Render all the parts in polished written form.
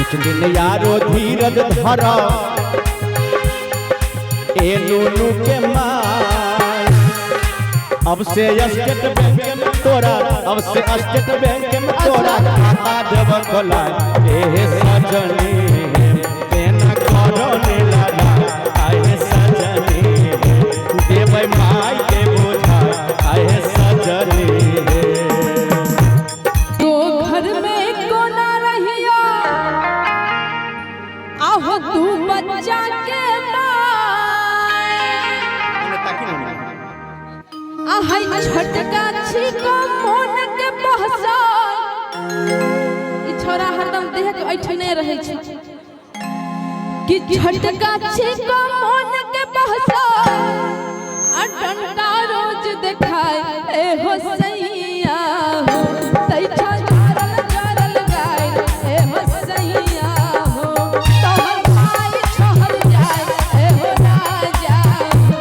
कुछ दिन यारो धीरज धर, ए नूनू के माय। अब से स्टेट बैंक में तोरा, अब से स्टेट बैंक में तोरा खाता देब खोला। ए सजनी तेना करो ने लड़ा, आए सजनी देबै माय के बोझा, आए सजनी। तो घर में कोना रहिया आहो तू बच्चा के माय, आहै छोटका छिको मोन के बहसा। ई छोरा हरदम देह के ऐठने रहै छै कि छोटका छिको मोन के बहसा, आ डंडा रोज देखाय ए हो सैया हो, तै छा जरल जरल गाय ए हो सैया हो, तोहर भाई छोहर जाय ए हो राजा हो।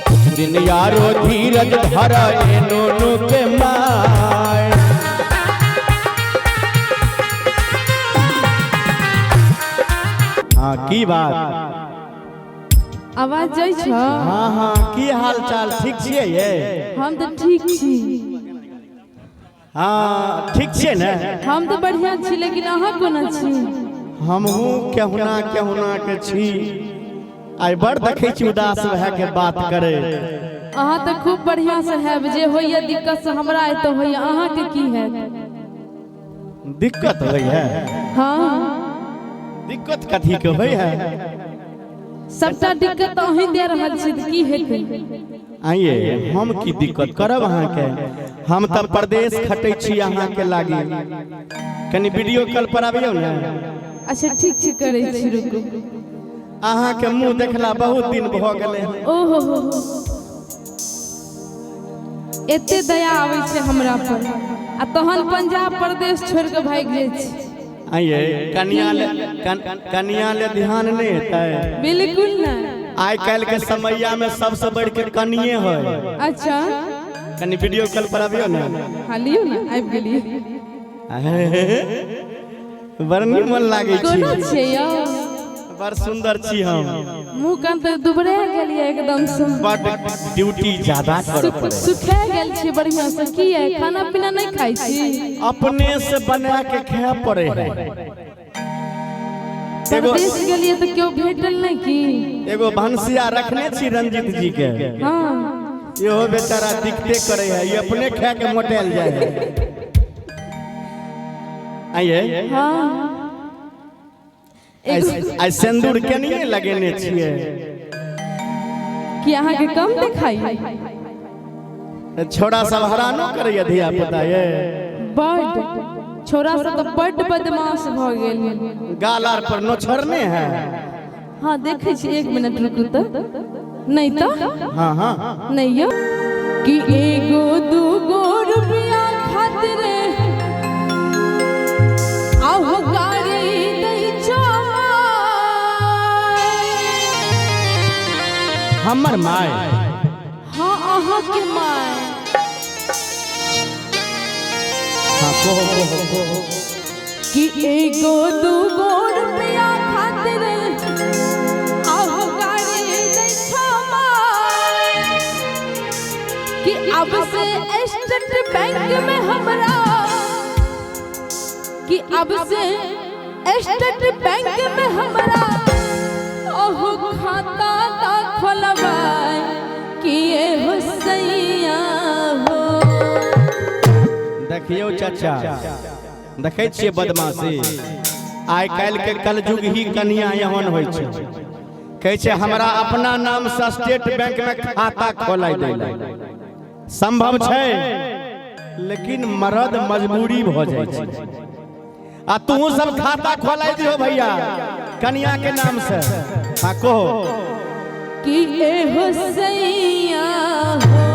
कुछ दिन यारो धीरज धर, ए नूनू के माय। हाँ की बात? आवाज जाइ छ? हाँ हाँ, की हाल चाल, ठीक छियै ये? हम तऽ ठीक छी। हाँ ठीक छियै ने? हम तऽ बढ़िया छी, लेकिन अहाँ कोना छी? हमहूँ केहुना केहुना के छी। आइ बड़ देखै छी उदास भए के बात करे। अहाँ तऽ खूब बढ़िया से हैब, जे होइया दिक्कत से हमरा एतऽ होइया, अहाँके की हैत? दिक्कत होइ है? हाँ। दिक्कत कथी के होइ है? सबटा दिक्कत तऽ अहीं दे रहल छी, तऽ की हेतै? आइए हम की दिक्कत करब अहाँके? हम तऽ परदेश खटै छी अहाँके लागी। कनि वीडियो कॉल पर आबियौ ने। अच्छा ठीक छै, करै छी, रुकू। अहाँके मुँह देखला बहुत दिन भऽ गेलै हन। ओहो हो हो, एते दया आबै छै हमरा पर आ तहन पंजाब प्रदेश छोड़ि कऽ भागि जाइ छी। आइए कनिया ले कनिया ले ध्यान नहि हेतै? बिल्कुल नहि। आइ काल्हि के समैया में सबसे बढ़ि के कनिये है। अच्छा कनि वीडियो कॉल पर आबियौ ने। हाँ लियौ ने, आबि गेलियै। बड़ निमन लागै कोना छी। छियै यौ? बड़ सुंदर छी हम। मुँह कान तऽ दुबरा गेलियै एकदमसँ। बड ड्यूटी ज्यादा करऽ पड़े। सुखा गेल छी बढ़िया से। की है, खाना पीना नहीं खाइ छी? अपने से बना के खाय पड़े है। एगो परदेश गेलियै तऽ केओ भेटल नहि की? एगो भनसिया रखने छी रंजीत जी के। हाँ। इहो बेचारा दिक्कते करे है, ये अपने खा के मोटायल जाय है। आइए हाँ एगो आइ सिंदूर केनिये लगेने छियै? कि अहाँके कम देखाई? छोड़ा सब हरानो करैया धिया पुता ये? बड छोरा सब तऽ बड बदमाश भऽ गेल। गाल आर पर नोछरने है? हाँ देखै छी, एक मिनट रुकू तऽ। नहि तऽ हाँ हाँ। नहि यौ, कि एगो दूगो रुपया खातिर आहो गाड़ी दै छो माय। हमर my? हाँ अहाँके my. हाँ कहो कहो कहो। कि एगो दूगो रुपया खातिर आहो गाड़ी दै छो माय, कि अब से स्टेट बैंक में हमरा, कि अब से स्टेट बैंक में हमरा ओहो खाता ता खोलवाए कि ए हो सैया हो। देखियौ चाचा, देखै छियै बदमाशी। आइ काल्हि के कलयुग ही कनिया एहन होइ छै, कहै छै हमरा अपना नाम से स्टेट बैंक में खाता खोलाइ दै लए। संभव छै, लेकिन मर्द मजबूरी भऽ जाइ छै। आ तू सब खाता खोलाइ दिहो भैया कनिया के नाम से। हाँ कहो। कि ए हो सैया हो,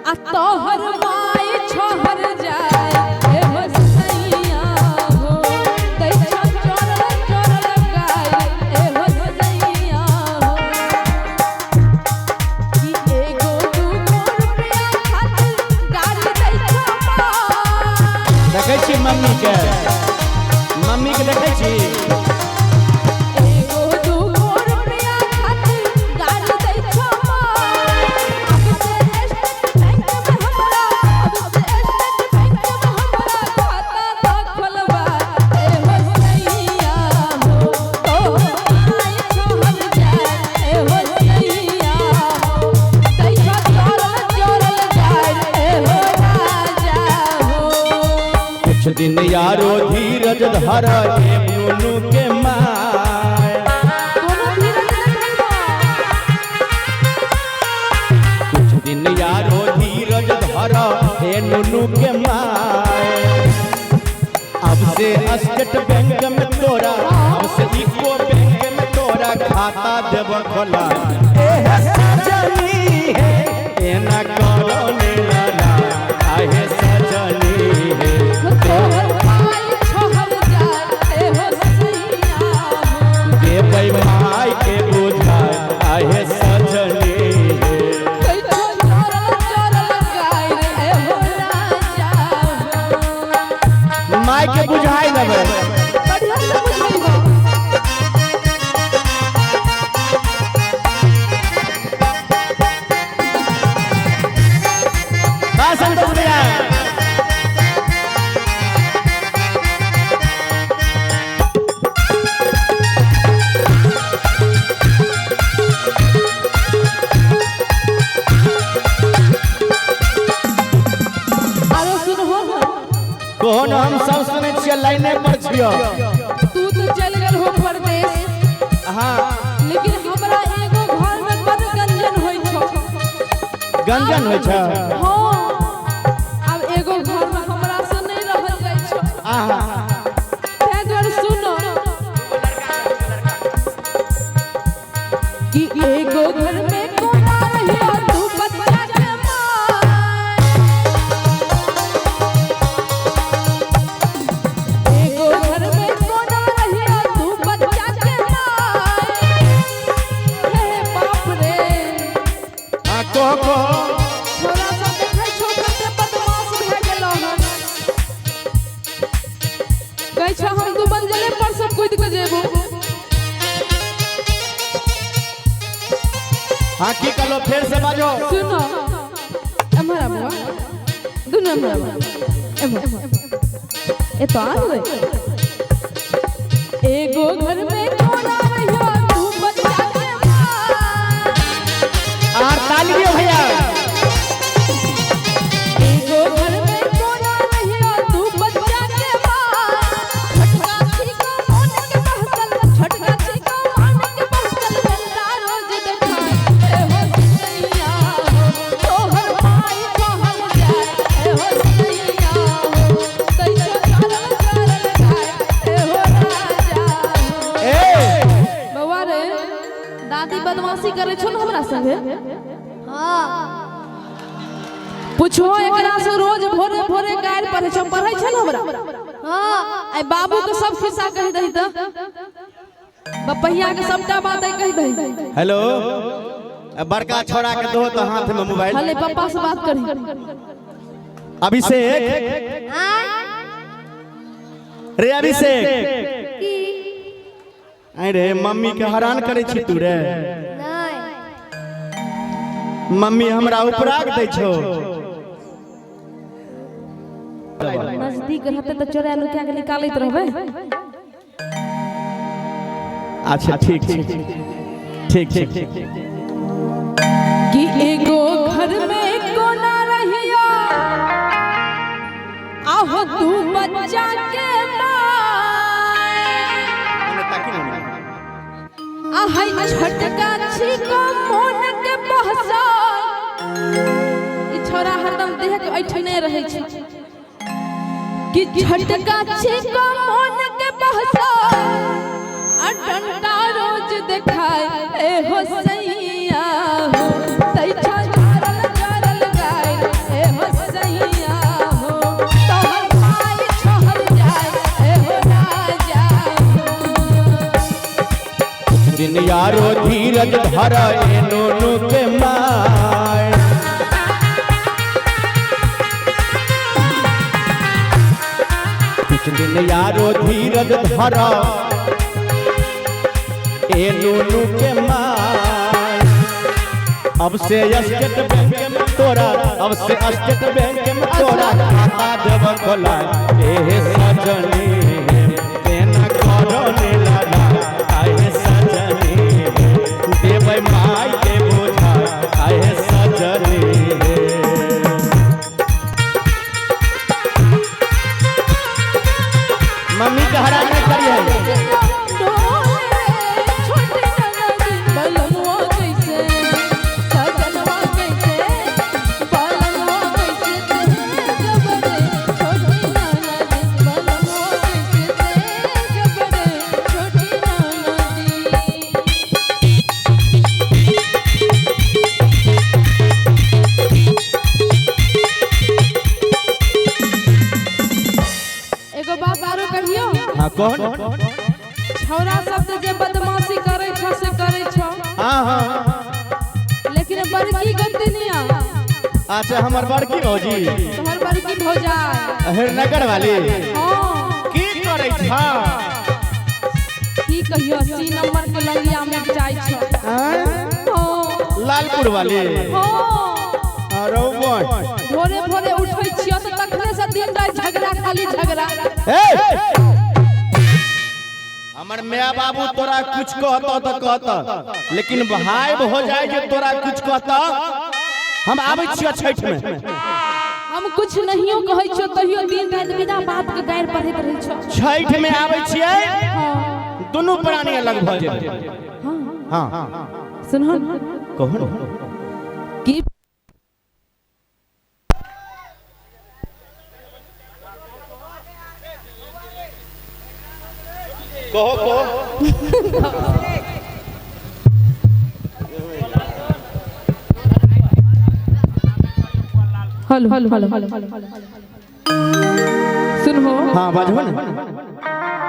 आ तोहर माय छोहर जाय ए हो सैया हो, दै छौ चोरल चोरल गाय ए हो सैया हो, कि एगो दूगो रुपया खातिर गाड़ी दै छौ माय। देखै छी मम्मी के? मम्मी के देखै छी। एगो दूगो रुपया खातिर गाली दै छो माय। अब से स्टेट बैंक में हमरा, अब से स्टेट बैंक में हमरा खाता ना खोलबा। ए हो सैया हो, तोहर माय छोहर जाय। ए हो सैया हो, तैयो चोरल चोरल जाय। ए हो राजा हो। कुछ दिन यारो धीरज धर ए नुनू के माय। कोनो धीरज नहीं बा। कुछ दिन यारो धीरज धर ए नुनू के my. अब से स्टेट बैंक में तोरा, अब से इको बैंक में तोरा खाता देब खोला। एह सजनी है एना करो ने लड़ा, आहे सजनी है। तोहर माय छोहर जाय। ए हो सैया हो। देबै माय के बुझाय, आहे सजनी है। कैछो चोरल चोरल गाय रे। ए हो राजा हो। माय के बुझाय देबै। बढ़िया से बुझैबो। बा संतोष भैया। आरो सुनहो न। कोन हम सब सुनै छियै, लाइने पर छियो। तू तो चल गेल हो परदेश, हाँ। लेकिन हमरा एगो घर में बड़ गंजन होइ छौ। गंजन होइ छै? हाँ, आब एगो घर में हमरा से नहीं रहल जाइ छौ। आहा। तैं दुआरे सुनो कि एगो घर में कोना रहियो तू बच्चा के माय। एगो घर में कोना रहियो तू बच्चा के माय। हे बाप रे। हाँ, कहो कहो। छोरा सब देखै छौ कते बदमाश भए गेलौ हन। कहै छौ हम दू मंजिले पर से कूदि के जेबो। हाँ, की कहलो, फेर से बाजो। सुनो, एम्हर आबो, दुनू एम्हर आबो, एम्हर ए तो आ गए। एगो घर में कोना रहियो तू बच्चा के माय। आर ताली दियो भैया। एगो घर में कोना रहियो तू बच्चा के माय। छोटका छिको मन के बहसल, छोटका छिको मन के बहसल डंडा रोज देखाय। ए हो सैया हो, तोहर माय कहल जाय। ए हो सैया हो, तैयो चोरल चोरल गाय। ए हो राजा हो। ए बौआ रे, दादी बदमाशी करे छो न हमरा संगे? हाँ। पूछो एकरा से, रोज भोरे भोरे गारि पढ़ै छौ, पढ़ै छै ने हमरा? हाँ। आइ बाबू के सब खिस्सा कहि दही त, बपहिया के सबटा बात आइ कहि दही। हेलो, बड़का छोरा के दो तो हाथ में मोबाइल। हले पप्पा से बात करी। अभिषेक आय। रे अभिषेक। की? अरे मम्मी के हैरान करे छी तू रे? नहीं। मम्मी हमरा उपराग दै छौ। नजदीक रहते त चोरा नुका के निकालैत रहबै। अच्छा ठीक ठीक ठीक ठीक। कि एगो घर में कोना रहियो आहो तू बच्चा के माय। आहै छोटका छिको मोन के बहसल। ई छोरा हरदम देह के ऐठने रहै छै। कि छोटका छिको मोन के बहसल आ डंडा रोज देखाय। ए हो सैया हो, तैछा चरल चरल गाय। ए हो सैया हो, तोहर माय छोहर जाय। ए हो राजा हो। दिन यारो धीरज धर ए नोनू के my. कुछ दिन यारो धीरज धर ए नूनू के माय। अब से स्टेट बैंक में तोरा, अब से स्टेट बैंक में तोरा खाता देब खोला। ए सजनी तेना करो ने लड़ा, आहे सजनी देबै माय के बोझा, आहे सजनी। मम्मी के हरान नहीं करी है। एगो बात आरो कहियो। हाँ कौन? छौरा सब तऽ जे बदमाशी करै छौ से करै छौ, हाँ हाँ। लेकिन बड़की गोतनिया। अच्छा हमर बड़की भौजी। तोहर बड़की भौजाई हरनगर वाली। हाँ। की करै छा? की कहियो, 80 नंबर के लंगिया में जाइ छौ। आँय? हाँ। लालपुर वाली? हाँ। अरे बोय। भोरे भोरे उठै छियो तऽ तखने से दिन राति झगड़ा, खाली झगड़ा। ए हमर माय बाबू तोरा कुछ कहता तो कहता, लेकिन भाई हो जाए जे तोरा कुछ कहता, हम आबै छियो छठ में। हम कुछ नहियो कहै छियो तहियो दिन राति बिना बात के गारि पढ़ैत रहै छौ। छठ में आबै छियै। हाँ। दुनू प्राणी अलग भऽ जेतै। हाँ। हाँ। सुनहो। कहू ने। की कहो कहो। हेलो हेलो हेलो, सुनहो। हाँ बाजू ने।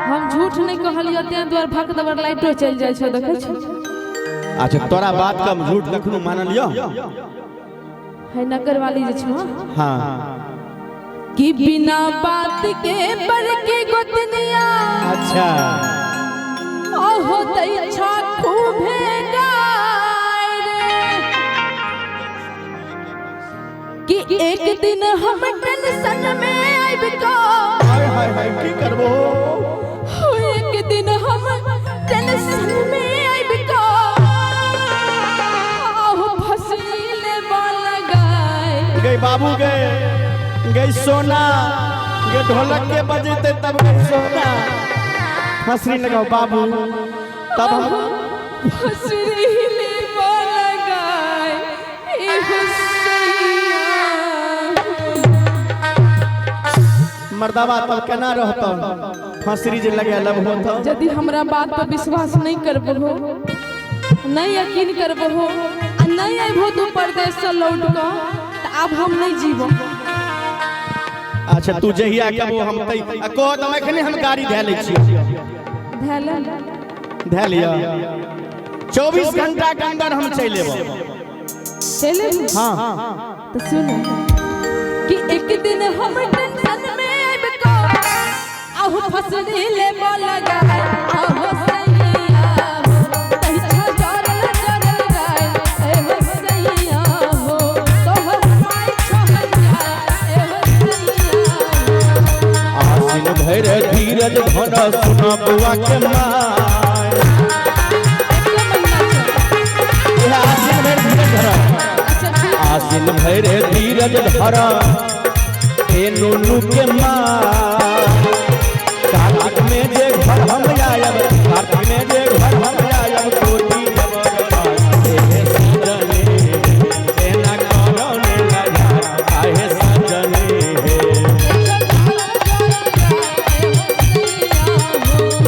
हम झूठ नहीं कहलियो तें द्वार भक दबर लाइटो चलि जाइ छौ, देखै छौ। अच्छा तोरा बात कम झूठ कखनो मानलियो? है नगर वाली जे छौ। हाँ। कि बिना बात के बड़की गोतनिया। अच्छा। आहो दै छा खूबे गाय रे, कि एक दिन हम टेंशन में आबि कऽ। हाय हाय हाय की करबो? हो एक दिन हम टेंशन में आबि कऽ आहो फसली लेबा लगाय। गई बाबू गए, गई सोना, गई ढोलक के बजते तब गई सोना। हंसरी लगाओ बाबू तब हम फसली लेबा लगाय। एहो सैया मर्दावा तब केना रहतो? फंसरी जे लगे लब होतो। यदि हमरा बात पर विश्वास नहीं करबहो, नहीं यकीन करबहो आ नहीं अबहो तू परदेश से लौट कऽ, तऽ आब हम नहीं जीबो। अच्छा तू जहिया कहबो हम तै आ कह तऽ एखने हम गाड़ी धए लै छियै। धए ले। धए लिअ। 24 घंटा के अंदर हम चलि एबो। चलि एबही? हाँ। तऽ सुन कि एक दिन हम टेंशन में आबि कऽ आहू फसली लेबऽ लगाय, आहो सैया हो तहिछा जरल जरल गाय, एहो सैया हो तोहर माय छहर जाय, एहो सैया हो। आसिन भरि धीरज धर सुन बउआ के माय। एके महीना छौ। इएह आसिन भरि धीरज धर। अच्छा ठीक। आसिन भरि धीरज धर ए नुनू के माय। कार्तिक में जे घर हम आयब, कार्तिक में जे घर हम आयब, कोटी देब पाय। ए सजनी एना करो ने लगा, आहे सजनी हे।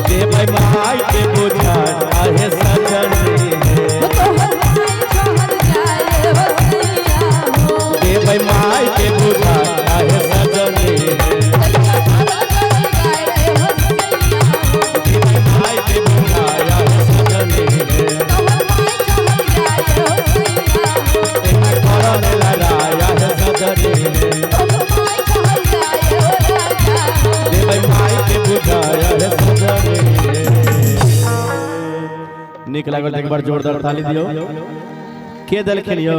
देबै माय के बोझा, आहे सजनी हे। देबै माय के बोझा, आहे सजनी हे। नीक लागल तऽ एक बार जोरदार ताली दियौ। के देलखिन यौ?